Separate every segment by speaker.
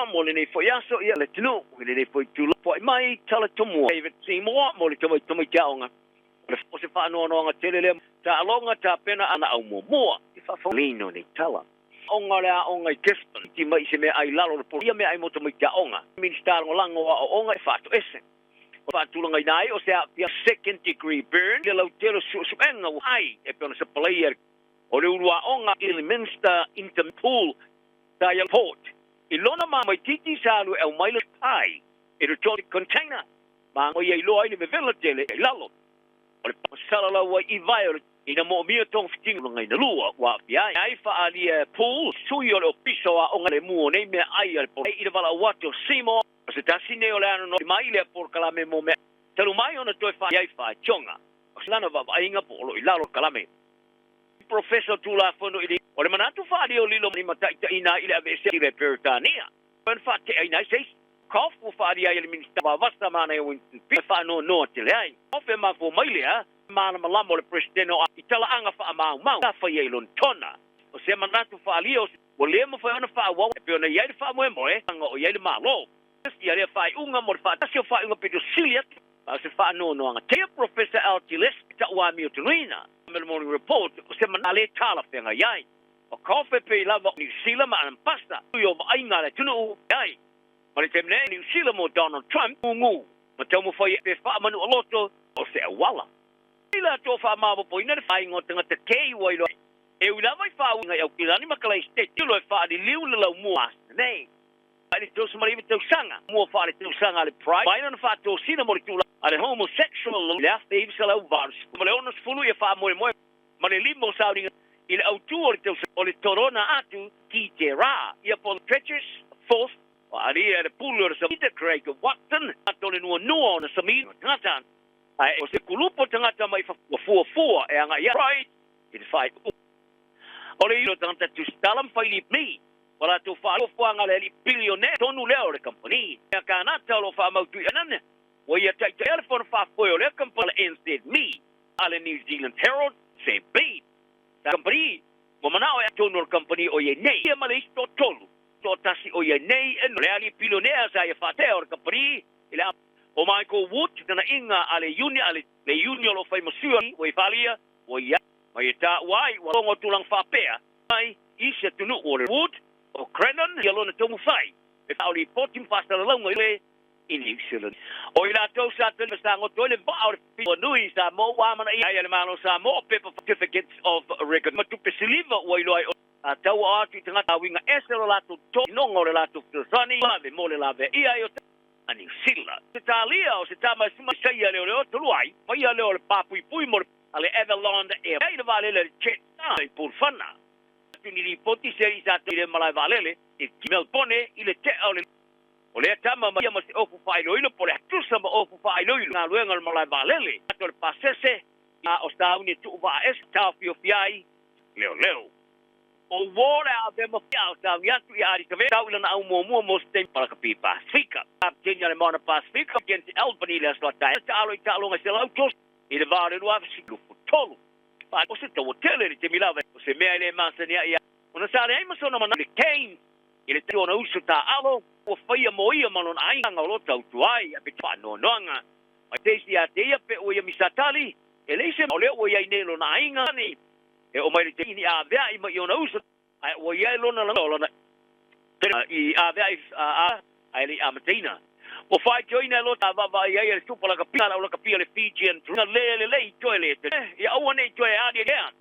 Speaker 1: Seymour mo lenei foi aso ia le atunuu i lenei foi itula. Foai mai Tala Tomua David Seymour mo le tamaiti aoga. O se faanoanoaga tele lea taaloga tapena ana au muamua i faafogaina nei tala. Aoga o le aoga i Gisborne ti mai i se meaai i lalo o le polo ia meaai mo tamaiti aoga. Minisita Lagolago o Aoaoga e faatoese. O faatulagaina ai o se aafia second degree burn le lautele o suesuega ua ai e pei ona sapalaia o le ulu aoga i le Minster Interpool Dial Port i lona mamaititi sa alu e aumai le pai i le toilet container ma ia iloa ai le vevela tele i lalo o le salalau ai i vae o le ina moomia togafitiga lagaina lua ua aafia ai ai faaalia e Pool sui o le Ofisa o Aoga le mu o nei meaai a le polo i le valaau atu o Seymour o se tasi nei o le anoanoai mai lea polokalame mo mea talu mai ona toe faai ai faitioga o lana vaavaaiga po o lo o i lalo o le kalame. Professor Tulafono i le o le manatu faaliolilo ni mataitaiina ai i le aveesea i le Peretania ona faateaina ai se isi Cough ua faaalia ai e le Minisita Vavasa Manaia Winston Peters e faanoanoa tele ai. Cough e mafua mai lea malamalama o le Peresetene o i talaaga faamaumau sa faia i Lonetona. O se manatu faaalia o se ua le mafai ona faaauau e pei ona i ai le faamoemoe o i ai le Malo. Ia lea faaiuga mo le faatasi o faaiuga pito sili atu a o se faanoanoaga tele. Professor Al Gillespie ta'u amiotonuina me le Morning Report o se mana le talafeagai ai. O kofe pei lava o Niu Sila ma Anapasta i o vaaiga a le atunuu ai. Ma le taimi nei Niu Sila mo Donald Trump gugu ma taumafai e faamanualoto o se auala. I latou faamaopoopoina le faiga o tagata kei ua iloa e ui lava i faauiga i Aukilani ma Kalaisiteti tilo e faaliliu le laumua nei. I le 39 tausaga mua faaletausaga a le Pride mai lona faatosina mo le tulaga a le homosexual i le 1980 ma le 60 ia faamoemoe ma le lima o sauniga i le autū o le tausaga o le torona atu ki te rā ia po o Treacherous Fourth o alia e le pule o le Samita Craig Watson ato le nuanua o na samina tagata ae o se kulupu o tagata mai ua fuafua e agai ai Pride i le faaiuga o le ilo tagata tusitala ma faili mi ua latou faafuafuaga le alii bilionea tonu lea o le kamupani. Mea Kanata o lo o faamautu i Anane, ua ia taitaia le fono faafoe o lea kamupani a le NZME a le New Zealand Herald, NZB. Sa kamupani, ua manao e tonu o le kamupani o i ai nei ia ma le isi toatolu, toatasi o i ai nei e le alii bilionea sa ia faatea o le kamupani i le O Michael Wood, tanaiga a le iuni a le iuni o lo o fai ma sui ua i faalia, ua ia mai e taua ai ua logo tulaga faapea mai i se atunuu o le Wood, o Crennan ia lona taumafai e faaolipoti ma faasalalauga i le i New Zealand. O i latou sa tali sa goto ai le vaa o le Ua nui Samoa ua amanaia ai e le Malo Samoa pepa Certificates of Record ma tupe siliva ua iloa ai o a tauao atu i tagata uiga ese lo latou tinoga o le latou fesoasoani vave mo le laveaia ai o a Niu Sila. Se talia o se tama e suma saia leoleo talu ai, faia lea o le papuipui mo le a le Avalon Air ai le vaalele a le Jetstar i Pulfana. Atu ni lipoti se alii sa i le malae vaalele i Melbourne i le tea o le O lea tama ma ia ma se ofu faailoilo po o le tusa ma ofu faailoilo galuega o le malae vaalele atu o le pasese a o sauni e tuu vaa ese taofiofia ai leoleo. O uō le a avea ma fia o sauni atu i Addis Abeba tau i lana au muamua mo se taimi Palakapi Pasefika. Kapiteni a le Moana Pasefika Against Albany i le aso a taeao taalo i taaloga 130 i le va o le 2023. O se taua tele i le taimi lava o se mea e le masani ai ona sa leai ma sona manatu i le Kane i le taimi ona uso taaalo ua faia mo ia ma lona aiga o lo o tautua ai a pe faanoanoaga mai se isi ia te ia pe ua ia misatali e leai se o lea ua i ai nei lona aiga e oo mai le taimi i aveai mai i ona uso ae ua i ai lona lona i aveai ae le i amataina. Ua faitioina e Lota vaavaai ai e le tupa lakapia lau lakapia le Fijian Drink le lelei toe le ia aua ne i toe alialia.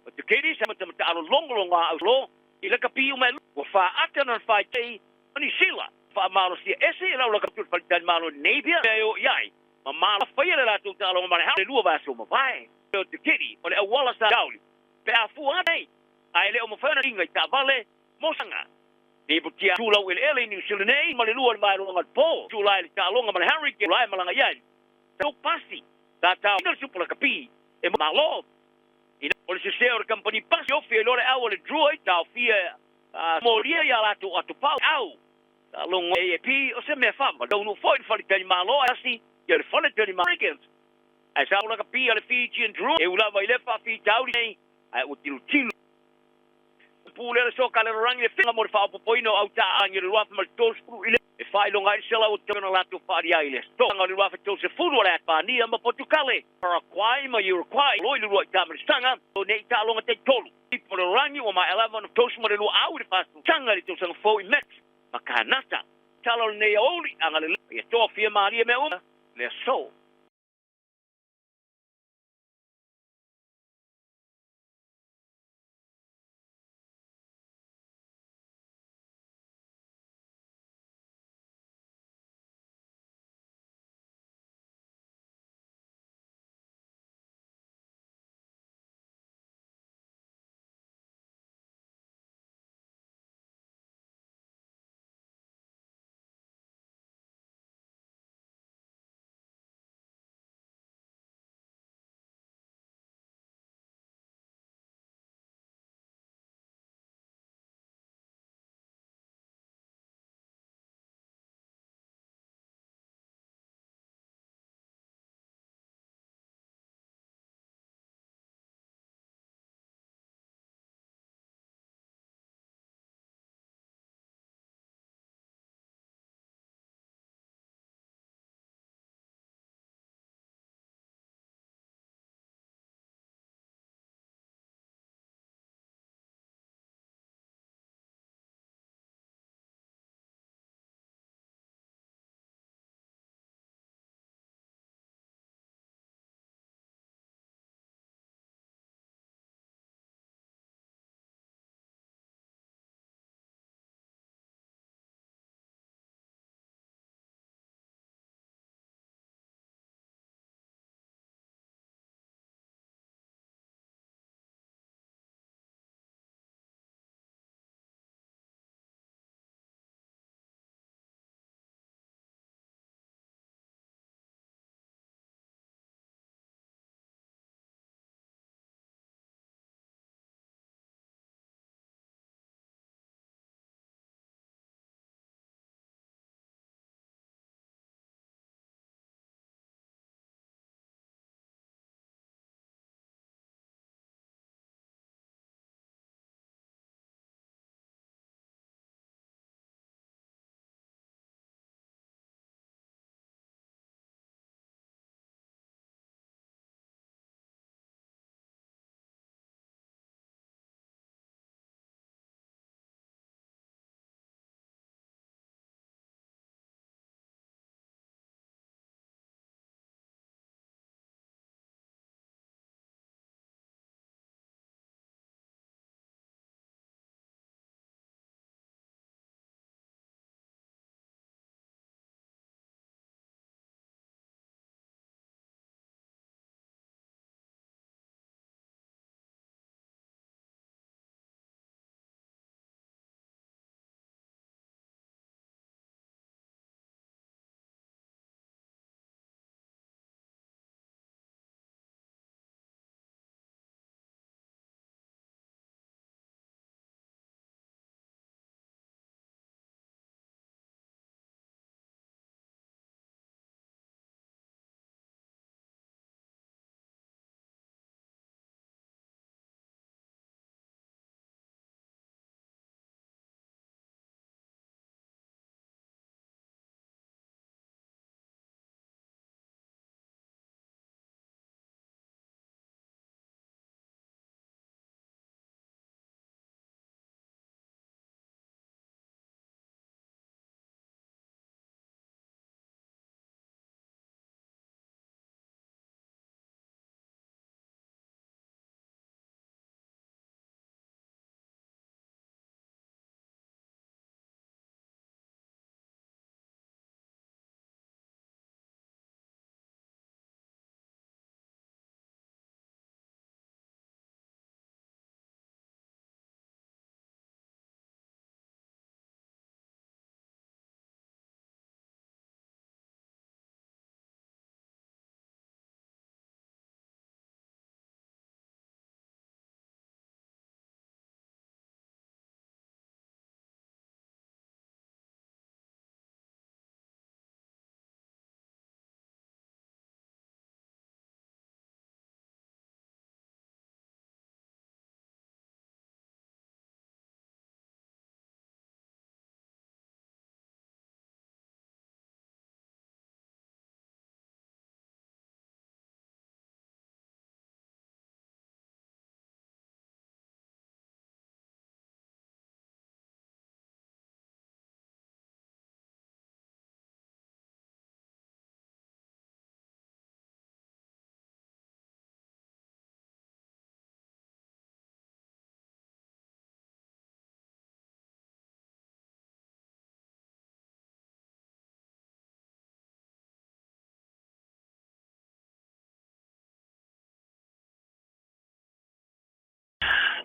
Speaker 1: O te keri sa matamata longolongo a au lo i lakapi uma e ua faaata na faitei o Niu Sila faamalosia ese i lau lakapia le falitali malo Namibia e o i ai ma malo faia le latou taaloga ma le le lua vaiaso mavae. O te keri o le auala sa tauli pe a fua nei ae le o mafai ona inga i taavale mo sanga. Nei po tia tulau eleele i Niu Sila nei ma le lua o le vaeloaga o le po tulai le taaloga ma le Hurricane tulai malaga i ai tau pasi sa tau ina le supa lakapi e malo ina o le sese o le kamupani pasi ofi ai loa le au a le Drua i taofia molia ia latou atopau au taaloga AAP o se mea fava taunuu foi le fale malo asi ia le fale Hurricanes ae sa lakapi a le Fijian Drua e ula lava i le faafitauli nei ae ua tilotilo. pule le so ka le rangi le finga mo le faapopoina o autaaga i le 2030 i le e faailoga ai le 100 tausaga latou faaalia ai le aso o le 2030 o le Pania ma Potukale, Paraguay ma Uruguay lo i le lua i tamalisaga o nei taaloga taitolu i po le rangi ua maea lava ona 32 au i le 40 tausaga i le tausaga fou i Mexico ma Kanata. Tala o lenei aoauli agalelei ia tofia malie mea uma le aso.